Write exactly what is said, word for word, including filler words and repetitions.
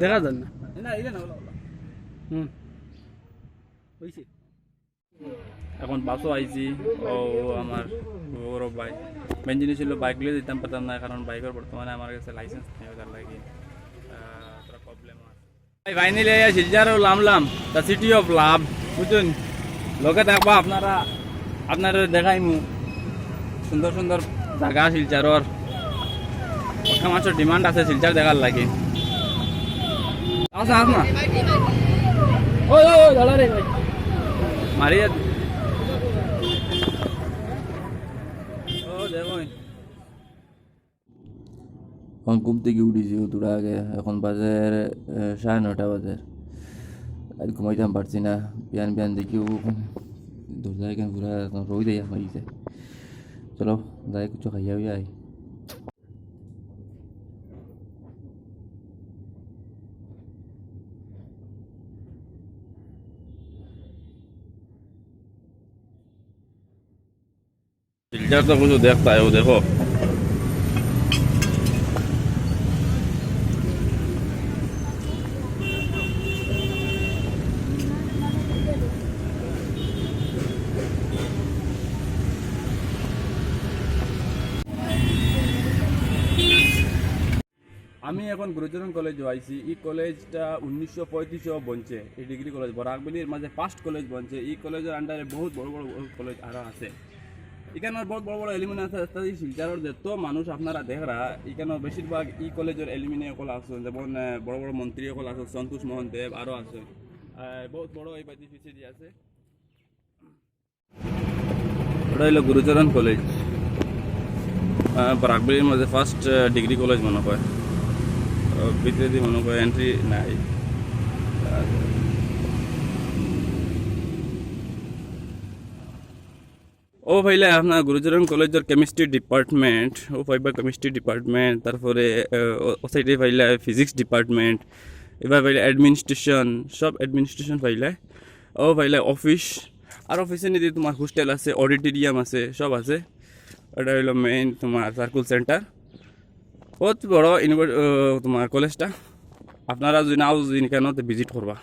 দেখা যার না। হুম। অইছে। এখন বাসও আইছি। ও, আমার বড় ভাই, মেইন জিনিস হইলো বাইক লইয়া যাইতাম পারতাম না, কারণ বাইকর বর্তমানে আমার কাছে লাইসেন্স নাই, ওটার লাগি, আহ, থোড়া প্রবলেম আছে। ভাই, ফাইনালি আইয়া শিলচরও লামলাম, the city of love, বুঝছইন? লগে থাকবা আপনারা, আপনারে দেখাইমু সুন্দর সুন্দর জাগা শিলচরর। পাক্কা মাছর ডিমান্ড আছে শিলচর দেখার লাগি। আস না, আস না। ওই, ওই, ওই, দাঁড়া রে ভাই। মারিয়া। ও, দেখো। এখন ঘুম থাকি উঠিছি অতটা আগে, এখন বাজে, এ, সাড়ে নয়টা বাজে। আর ঘুমাইতাম পারছি না, বিয়ান বিয়ান দেখিও দরজা এখান পুরা এখন রোদ আইয়া হয়ে গেছে। চলো, যাই কিছু খাইয়া হইয়া আই। শিলচর তো কিছু দেখতায়, ও দেখো। আমি এখন গুরুচরণ কলেজও আইছি। ই কলেজটা উনিশশো পঁয়ত্রিশও বনছে, এই ডিগ্রি কলেজ বরাকভ্যালির মাঝে ফার্স্ট কলেজ বনছে। ই কলেজর আন্ডারে বহুত বড় বড় কলেজ আরও আছে। ইখানোর বহুত বড় বড় এলুমিনি আছে, তাই শিলচরর যত মানুষ আপনারা দেখরা, ইখানোর বেশিরভাগ ই কলেজর এলুমিনি অকল আছে, যেমন, আহ, বড় বড় মন্ত্রী অকল আছে, সন্তোষ মোহন দেব আরও আছে। আহ, বহুত বড় এই বাড়ি পিছে দিয়ে আছে। ওটা হইলো গুরুচরণ কলেজ, আহ, বরাকভ্যালির মাঝে ফার্স্ট, আহ, ডিগ্রি কলেজ মনে হয়। আহ, ভিতরেদি মনে হয় এন্ট্রি নাই। ও পাইলে আপনার গুরুচরণ কলেজর কেমিস্ট্রি ডিপার্টমেন্ট, ও পাইবা কেমিস্ট্রি ডিপার্টমেন্ট, তারপরে, আহ, ও, ও সাইডে পাইলে ফিজিক্স ডিপার্টমেন্ট, এবার পাইলে অ্যাডমিনিস্ট্রেশন, সব অ্যাডমিনিস্ট্রেশন পাইলে। ও পাইলে অফিস, আর অফিসে নিদি তোমার হোস্টেল আছে, অডিটোরিয়াম আছে, সব আছে। এটা হইলো মেইন তোমার সার্কুল সেন্টার। বহুত বড় ইউনিভার-, আহ, তোমার কলেজটা। আপনারা যদি নাও যদি কেন তো ভিজিট করবা।